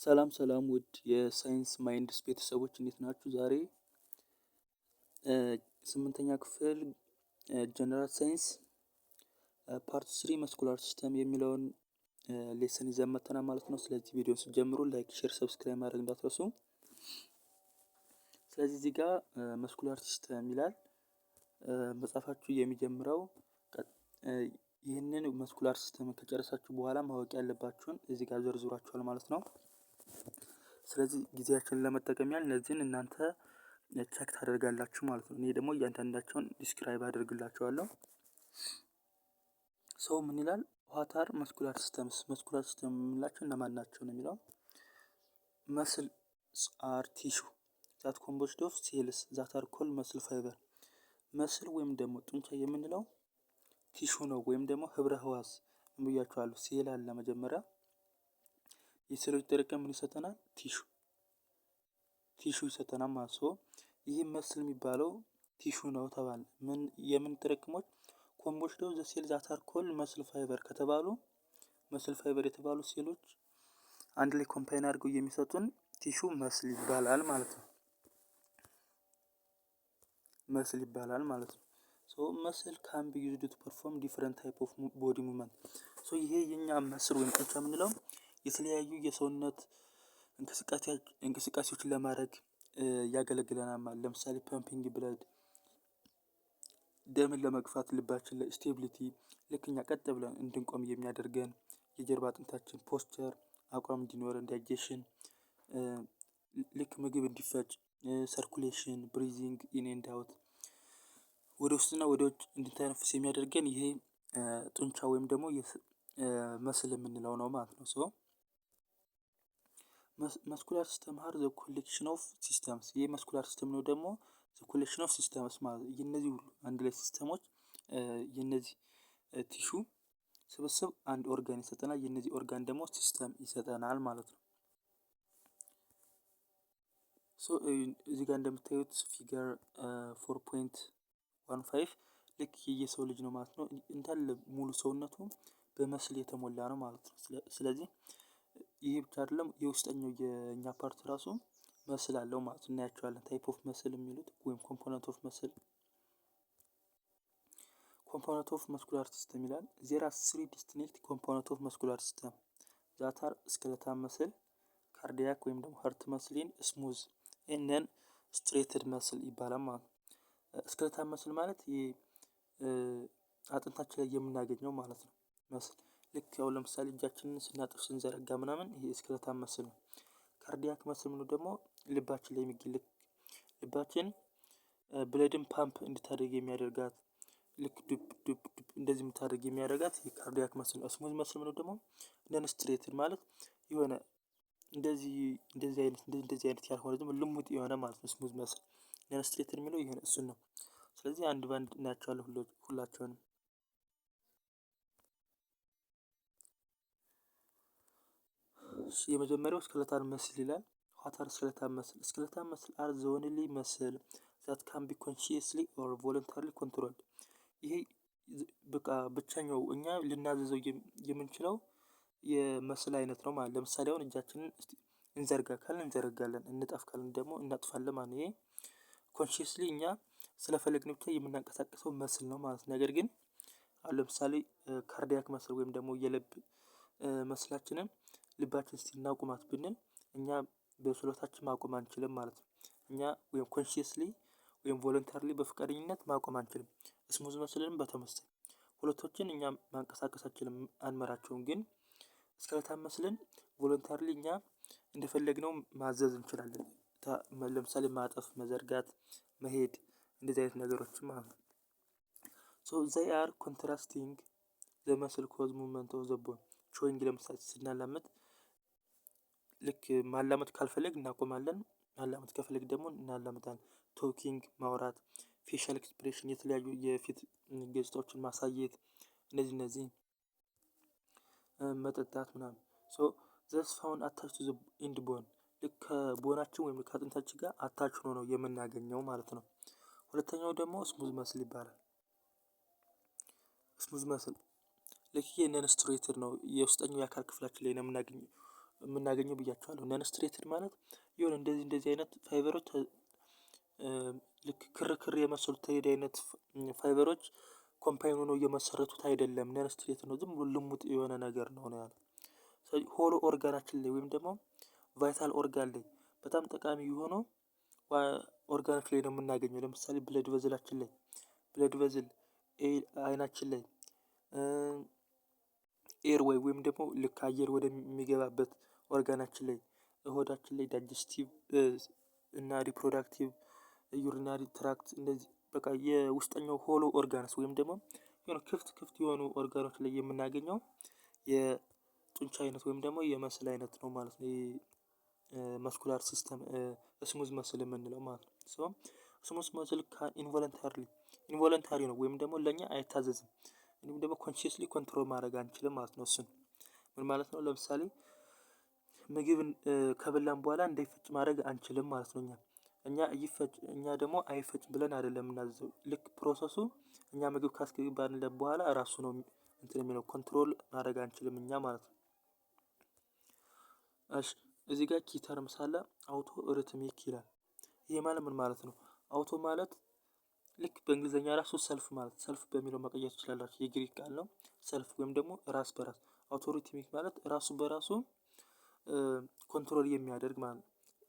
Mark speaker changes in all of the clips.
Speaker 1: ሰላም ሰላም ውድ የ Science Minds ቤተሰቦች፣ እንዴት ናችሁ? ዛሬ ስምንተኛ ክፍል general science part 3 muscular system የሚለውን lesson ይዘን መጥተናል ማለት ነው። ስለዚህ ቪዲዮን ስትጀምሩ like፣ share፣ subscribe ማድረግ እንዳትረሱ። ስለዚህ እዚህ ጋር muscular system ይላል። መጽሐፋችሁ የሚጀምረው ይህንን muscular system ከጨረሳችሁ በኋላ ማወቅ ያለባችሁን እዚህ ጋር ዘርዝሯችኋል ማለት ነው። ስለዚህ ጊዜያችንን ለመጠቀም ያህል እነዚህን እናንተ check ታደርጋላችሁ ማለት ነው። እኔ ደግሞ እያንዳንዳቸውን describe አደርግላችኋለሁ። So ምን ይላል? What are muscular systems? Muscular system የምንላቸው እነማን ናቸው ነው የሚለው። Muscle are tissue that composed of cells that are called muscle fiber። Muscle ወይም ደግሞ ጡንቻ የምንለው tissue ነው ወይም ደግሞ ህብረ ህዋስ ብያችኋለሁ። ሴል አለ መጀመሪያ፣ የሴሎች ጥርቅም ምን ይሰጠናል? Tissue ይሰጠናል ማለት ነው። ይህ muscle የሚባለው tissue ነው ተባለ። ምን የምን ጥርቅሞች? Composed of the cell that are called muscle fiber ከተባሉ፣ muscle fiber የተባሉ ሴሎች አንድ ላይ combine አድርገው የሚሰጡን tissue muscle ይባላል ማለት ነው። Muscle ይባላል ማለት ነው። So muscle can be used to perform different type of body movement። So ይሄ የኛ muscle ወይም ጡንቻ የምንለው የተለያዩ የሰውነት እንቅስቃሴዎችን ለማድረግ ያገለግለናል ማለት። ለምሳሌ pumping blood፣ ደምን ለመግፋት ልባችን ላይ፣ stability፣ ልክ እኛ ቀጥ ብለን እንድንቆም የሚያደርገን፣ የጀርባ አጥንታችን posture አቋም እንዲኖረን፣ digestion፣ ልክ ምግብ እንዲፈጭ፣ circulation፣ breathing in and out፣ ወደ ውስጥና ወደ ውጭ እንድንተነፍስ የሚያደርገን ይሄ ጡንቻ ወይም ደግሞ muscle የምንለው ነው ማለት ነው። So muscular system are the collection of systems። ይህ muscular system ነው ደግሞ the collection of systems ማለት የነዚህ ሁሉ አንድ ላይ system ኦች፣ የነዚህ tissue ስብስብ አንድ ኦርጋን ይሰጠናል። የነዚህ ኦርጋን ደግሞ system ይሰጠናል ማለት ነው። So እዚህ ጋር እንደምታዩት figure 4.15 ልክ የሰው ልጅ ነው ማለት ነው። እንዳለ ሙሉ ሰውነቱ በ muscle የተሞላ ነው ማለት ነው። ስለዚህ ይህ ብቻ አይደለም፣ የውስጠኛው የእኛ part ራሱ muscle አለው ማለት ነው። እናያቸዋለን። Type of muscle የሚሉት ወይም component of muscle፣ component of muscular system ይላል። There are three distinct component of muscular system that are skeletal muscle፣ cardiac ወይም ደግሞ heart muscle and smooth and non striated muscle ይባላል ማለት ነው። Skeletal muscle ማለት ይህ አጥንታችን ላይ የምናገኘው ማለት ነው። Muscle ልክ ያው ለምሳሌ እጃችንን ስናጥፍ፣ ስንዘረጋ ምናምን ይሄ skeletal muscle ነው። Cardiac muscle ምኑ ደግሞ ልባችን ላይ የሚገኝ፣ ልክ ልባችን blood ን ፓምፕ እንድታደርግ የሚያደርጋት፣ ልክ ዱብ ዱብ ዱብ እንደዚህ የምታደርግ የሚያደርጋት የ cardiac muscle ነው። Smooth muscle ምኑ ደግሞ non striated ማለት የሆነ እንደዚህ እንደዚህ አይነት እንደዚህ አይነት ያልሆነ፣ ዝም ልሙጥ የሆነ ማለት ነው። Smooth muscle non striated የሚለው ይሄ እሱን ነው። ስለዚህ አንድ ባንድ እናያቸዋለን ሁላቸውንም። የመጀመሪያው skeletal muscle ይላል። What are skeletal muscle? Skeletal muscle are the only muscle that can be consciously or voluntarily controlled። ይሄ በቃ ብቸኛው እኛ ልናዘዘው የምንችለው የ muscle አይነት ነው ማለት። ለምሳሌ አሁን እጃችንን እንዘርጋ ካልን እንዘረጋለን፣ እንጠፍ ካልን ደግሞ እናጥፋለን ማለት ነው። ይሄ consciously እኛ ስለፈለግን ብቻ የምናንቀሳቅሰው muscle ነው ማለት ነው። ነገር ግን አሁን ለምሳሌ cardiac muscle ወይም ደግሞ የልብ muscle ኣችንን ልባችን እስቲ እናቁማት ብንል እኛ በችሎታችን ማቆም አንችልም ማለት ነው። እኛ ወይም consciously ወይም voluntarily በፈቃደኝነት ማቆም አንችልም። Smooth muscle ንም በተመሳሳይ ሁለቶችን እኛ ማንቀሳቀስ አንችልም፣ አንመራቸውም። ግን skeletal muscle ን voluntarily እኛ እንደፈለግነው ማዘዝ እንችላለን። ለምሳሌ ማጠፍ፣ መዘርጋት፣ መሄድ፣ እንደዚህ አይነት ነገሮች ማለት ነው። So they are contrasting the muscle cause movement of the bone, chewing። ለምሳሌ ስናላምጥ ልክ ማላመጥ ካልፈለግ እናቆማለን። ማላመጥ ከፈለግ ደግሞ እናላምጣለን። Talking ማውራት፣ facial expression የተለያዩ የፊት ገጽታዎችን ማሳየት፣ እነዚህ መጠጣት ምናምን። So thus found attach to the end bone፣ ልክ ከ bone ኣችን ወይም ከአጥንታችን ጋር attach ሆኖ ነው የምናገኘው ማለት ነው። ሁለተኛው ደግሞ smooth muscle ይባላል። Smooth muscle ልክ ይሄ non striated ነው። የውስጠኛው የአካል ክፍላችን ላይ ነው የምናገኘው። የምናገኘው ብያችኋለሁ። Non striated ማለት የሆነ እንደዚህ እንደዚህ አይነት ፋይበሮች፣ ልክ ክር ክር የመሰሉ thread አይነት fiber ኦች combine ሆነው እየመሰረቱት አይደለም። Non striated ነው፣ ዝም ብሎ ልሙጥ የሆነ ነገር ነው ነው ያለው። ስለዚህ hollow organ ኣችን ላይ ወይም ደግሞ vital organ ላይ፣ በጣም ጠቃሚ የሆነው ኦርጋኖች ላይ ነው የምናገኘው። ለምሳሌ blood vessel ኣችን ላይ፣ blood vessel፣ አይናችን ላይ፣ airway ወይም ደግሞ ልክ አየር ወደሚገባበት ኦርጋናችን ላይ፣ ሆዳችን ላይ፣ digestive እና reproductive፣ urinary tract፣ እንደዚህ በቃ የውስጠኛው hollow organs ወይም ደግሞ የሆነ ክፍት ክፍት የሆኑ ኦርጋኖች ላይ የምናገኘው የጡንቻ አይነት ወይም ደግሞ የ muscle አይነት ነው ማለት ነው። Muscular system smooth muscle የምንለው ማለት ነው። So smooth muscle involuntary፣ involuntary ነው ወይም ደግሞ ለእኛ አይታዘዝም። እንዲሁም ደግሞ consciously control ማድረግ አንችልም ማለት ነው። እሱን ምን ማለት ነው? ለምሳሌ ምግብ ከበላን በኋላ እንዳይፈጭ ማድረግ አንችልም ማለት ነው። እኛ ይፈጭ፣ እኛ ደግሞ አይፈጭ ብለን አይደለም የምናዘው። ልክ process ኡ እኛ ምግብ ካስገባንለት በኋላ ራሱ ነው እንትን የሚለው፣ control ማድረግ አንችልም እኛ ማለት ነው። እሺ፣ እዚህ ጋር key terms አለ፣ autorhythmic ይላል። ይሄ ማለት ምን ማለት ነው? Auto ማለት ልክ በእንግሊዝኛ ራሱ self ማለት፣ self በሚለው መቀየር ትችላላችሁ። የግሪክ ቃል ነው። Self ወይም ደግሞ ራስ በራስ። Autorhythmic ማለት ራሱ በራሱ control የሚያደርግ ማለት ነው።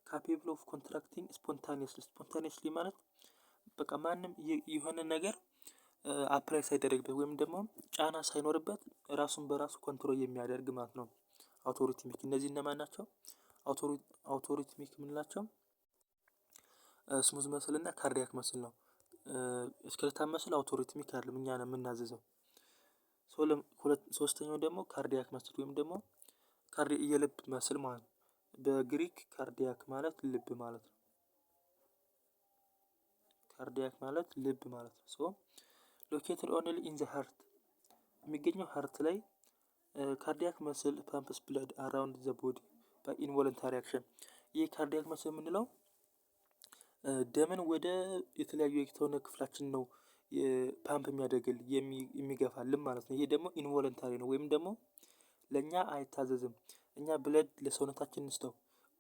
Speaker 1: Capable of contracting spontaneously። Spontaneously ማለት በቃ ማንም የሆነ ነገር apply ሳይደረግበት ወይም ደግሞ ጫና ሳይኖርበት ራሱን በራሱ control የሚያደርግ ማለት ነው። Autorhythmic እነዚህ እነማን ናቸው? Autorhythmic የምንላቸው smooth muscle እና cardiac muscle ነው። Skeletal muscle autorhythmic አይደለም፣ እኛ ነው የምናዘዘው። ሶስተኛው ደግሞ cardiac muscle ወይም ደግሞ የልብ muscle ማለት ነው። በግሪክ cardiac ማለት ልብ ማለት ነው። Cardiac ማለት ልብ ማለት ነው። So located only in the heart፣ የሚገኘው heart ላይ። Cardiac muscle pumps blood around the body by involuntary action። ይህ cardiac muscle የምንለው ደምን ወደ የተለያዩ የሰውነት ክፍላችን ነው ፓምፕ የሚያደርግልን፣ የሚገፋልን ማለት ነው። ይሄ ደግሞ involuntary ነው ወይም ደግሞ ለእኛ አይታዘዝም። እኛ blood ለሰውነታችን እንስጠው፣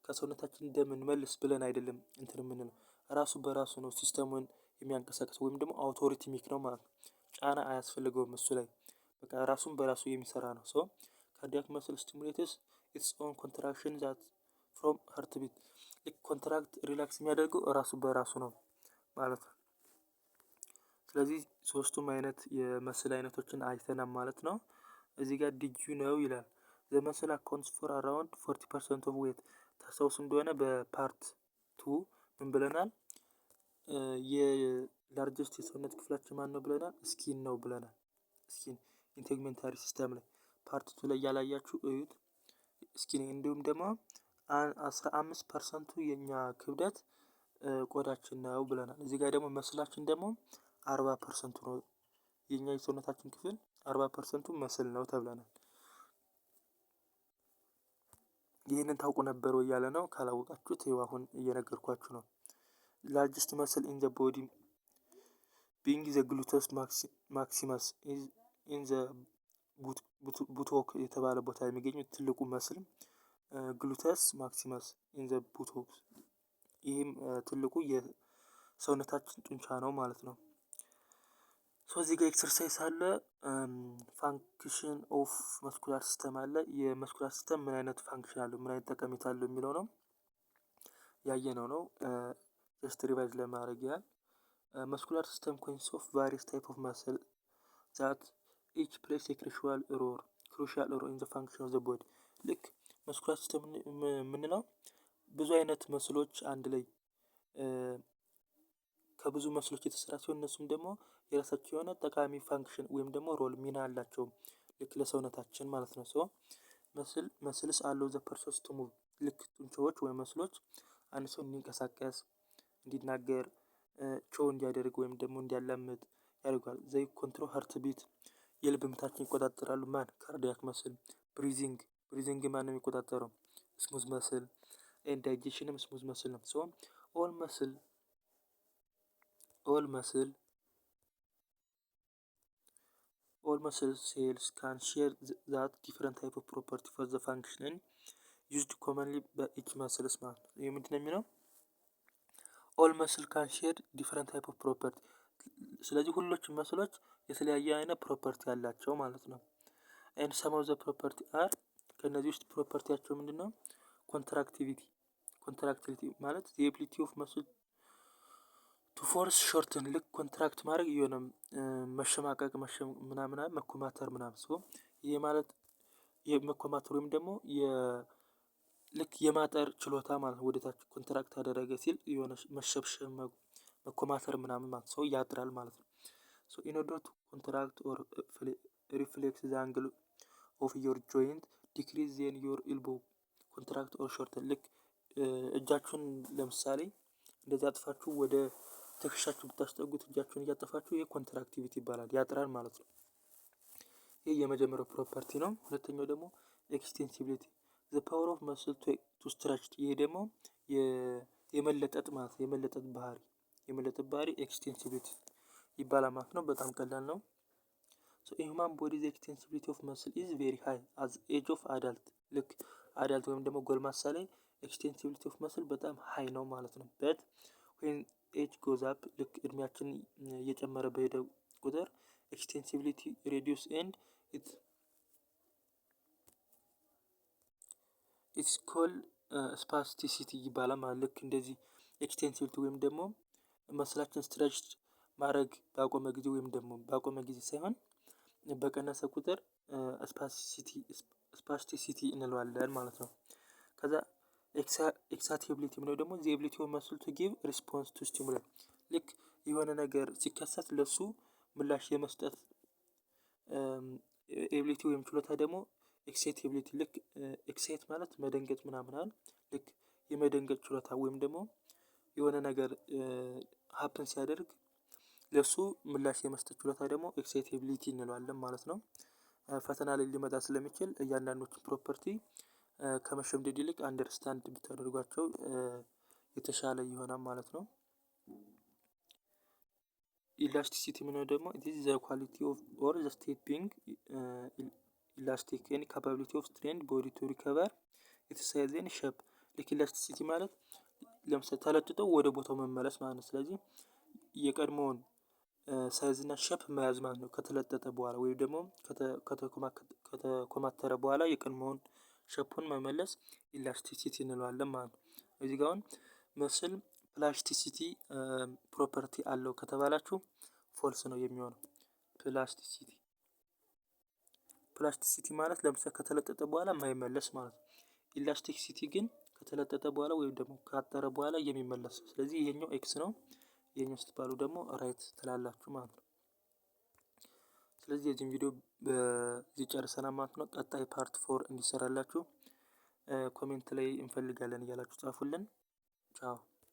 Speaker 1: ከሰውነታችን ደም እንመልስ ብለን አይደለም እንትን የምንለው፣ ራሱ በራሱ ነው system ኡን የሚያንቀሳቅሰው ወይም ደግሞ autorhythmic ነው ማለት ነው። ጫና አያስፈልገውም እሱ ላይ፣ በቃ ራሱን በራሱ የሚሰራ ነው። So cardiac muscle stimulates its own contraction that from heart beat። ልክ contract relax የሚያደርገው ራሱ በራሱ ነው ማለት ነው። ስለዚህ ሶስቱም አይነት የ muscle አይነቶችን አይተናል ማለት ነው። እዚህ ጋር did you know ይላል። The muscle accounts for around 40% of weight። ታስታውሱ እንደሆነ በ part two ምን ብለናል? የ largest የሰውነት ክፍላችን ማን ነው ብለናል? Skin ነው ብለናል። Skin integumentary system ላይ part two ላይ ያላያችሁ እዩት። Skin እንዲሁም ደግሞ 15% ኡ የኛ ክብደት ቆዳችን ነው ብለናል። እዚህ ጋር ደግሞ muscle ኣችን ደግሞ 40% ኡ ነው። የኛ የሰውነታችን ክፍል 40% ኡ muscle ነው ተብለናል። ይህንን ታውቁ ነበር ወይ እያለ ነው። ካላወቃችሁት ይኸው አሁን እየነገርኳችሁ ነው። Largest muscle in the body being the gluteus maximus in the buttock የተባለ ቦታ የሚገኙ ትልቁ muscle gluteus maximus in the buttock። ይህም ትልቁ የሰውነታችን ጡንቻ ነው ማለት ነው። So እዚህ ጋር exercise አለ። Function of muscular system አለ። የ muscular system ምን አይነት function አለው፣ ምን አይነት ጠቀሜታ አለው የሚለው ነው ያየነው ነው። Just revise ለማድረግ ያህል muscular system consist of various type of muscle that each plays a crucial role in the function of the body። ልክ muscular system የምንለው ብዙ አይነት muscle ኦች አንድ ላይ፣ ከብዙ muscle ኦች የተሰራ ሲሆን እነሱም ደግሞ የራሳቸው የሆነ ጠቃሚ function ወይም ደግሞ role፣ ሚና አላቸው ልክ ለሰውነታችን ማለት ነው። So muscles allow the persons to move። ልክ ጡንቻዎች ወይም muscle ኦች አንድ ሰው እንዲንቀሳቀስ፣ እንዲናገር፣ chew እንዲያደርግ ወይም ደግሞ እንዲያላምጥ ያደርጋል። They control heart beat፣ የልብ ምታችን ይቆጣጠራሉ። ማን? Cardiac muscle። Breathing፣ breathing ማን ነው የሚቆጣጠረው? Smooth muscle። And digestion ም smooth muscle ነው። So all muscle cells can share that different type of property for the function. Used commonly በ each muscles ማለት ነው። ይህ ምንድነው የሚለው? All muscle can share different type of property። ስለዚህ ሁሎችም muscle ኦች የተለያየ አይነት property አላቸው ማለት ነው። And some of the property are፣ ከእነዚህ ውስጥ property ያቸው ምንድን ነው? Contractivity። Contractivity ማለት the ability of muscle to force shorten፣ ልክ contract ማድረግ የሆነ መሸማቀቅ ምናምን፣ መኮማተር ምናምን። So ይሄ ማለት የመኮማተር ወይም ደግሞ ልክ የማጠር ችሎታ ማለት ነው። ወደታች contract አደረገ ሲል የሆነ መሸብሸብ፣ መኮማተር ምናምን ማለት so ያጥራል ማለት ነው። So in order to contract or reflex the angle of your joint, decrease then your elbow contract or shorten። ልክ እጃችሁን ለምሳሌ እንደዚህ አጥፋችሁ ወደ ትከሻችሁ ብታስጠጉት፣ እጃችሁን እያጠፋችሁ፣ ይሄ contractivity ይባላል፣ ያጥራል ማለት ነው። ይህ የመጀመሪያው property ነው። ሁለተኛው ደግሞ extensibility, the power of muscle to stretch። ይሄ ደግሞ የመለጠጥ ማለት ነው። የመለጠጥ ባህሪ extensibility ይባላል ማለት ነው። በጣም ቀላል ነው። So in human body, the extensibility of muscle is very high as age of adult። ልክ adult ወይም ደግሞ ጎልማሳ ላይ extensibility of muscle በጣም high ነው ማለት ነው። But when age goes up፣ ልክ እድሜያችን እየጨመረ በሄደ ቁጥር extensibility reduce and it's called spasticity ይባላል ማለት። ልክ እንደዚህ extensibility ወይም ደግሞ muscle ኣችን stretch ማድረግ ባቆመ ጊዜ ወይም ደግሞ ባቆመ ጊዜ ሳይሆን በቀነሰ ቁጥር spasticity እንለዋለን ማለት ነው። ከዛ excitability የምንለው ደግሞ the ability of muscle to give response to stimuli። ልክ የሆነ ነገር ሲከሰት ለሱ ምላሽ የመስጠት ability ወይም ችሎታ ደግሞ excitability። ልክ excite ማለት መደንገጥ ምናምን፣ ልክ የመደንገጥ ችሎታ ወይም ደግሞ የሆነ ነገር happen ሲያደርግ ለሱ ምላሽ የመስጠት ችሎታ ደግሞ excitability እንለዋለን ማለት ነው። ፈተና ላይ ሊመጣ ስለሚችል እያንዳንዶቹን property ከመሸምደድ ይልቅ understand ብታደርጓቸው የተሻለ ይሆናል ማለት ነው። Elasticity የምንለው ደግሞ it is the quality of or the state being elastic and capability of strained body to recover its size and shape። ልክ elasticity ማለት ለምሳሌ ተለጥጦ ወደ ቦታው መመለስ ማለት ነው። ስለዚህ የቀድሞውን size እና shape መያዝ ማለት ነው። ከተለጠጠ በኋላ ወይም ደግሞ ከተኮማተረ በኋላ የቀድሞውን shape ኡን መመለስ elasticity እንለዋለን ማለት ነው። እዚህ ጋር አሁን muscle plasticity property አለው ከተባላችሁ false ነው የሚሆነው። Plasticity ማለት ለምሳሌ ከተለጠጠ በኋላ የማይመለስ ማለት ነው። Elasticity ግን ከተለጠጠ በኋላ ወይም ደግሞ ካጠረ በኋላ የሚመለስ። ስለዚህ ይሄኛው X ነው። ይሄኛው ስትባሉ ደግሞ right ትላላችሁ ማለት ነው። ስለዚህ የዚህን ቪዲዮ በዚህ ጨርሰናል ማለት ነው። ቀጣይ part 4 እንዲሰራላችሁ comment ላይ እንፈልጋለን እያላችሁ ጻፉልን። ቻው።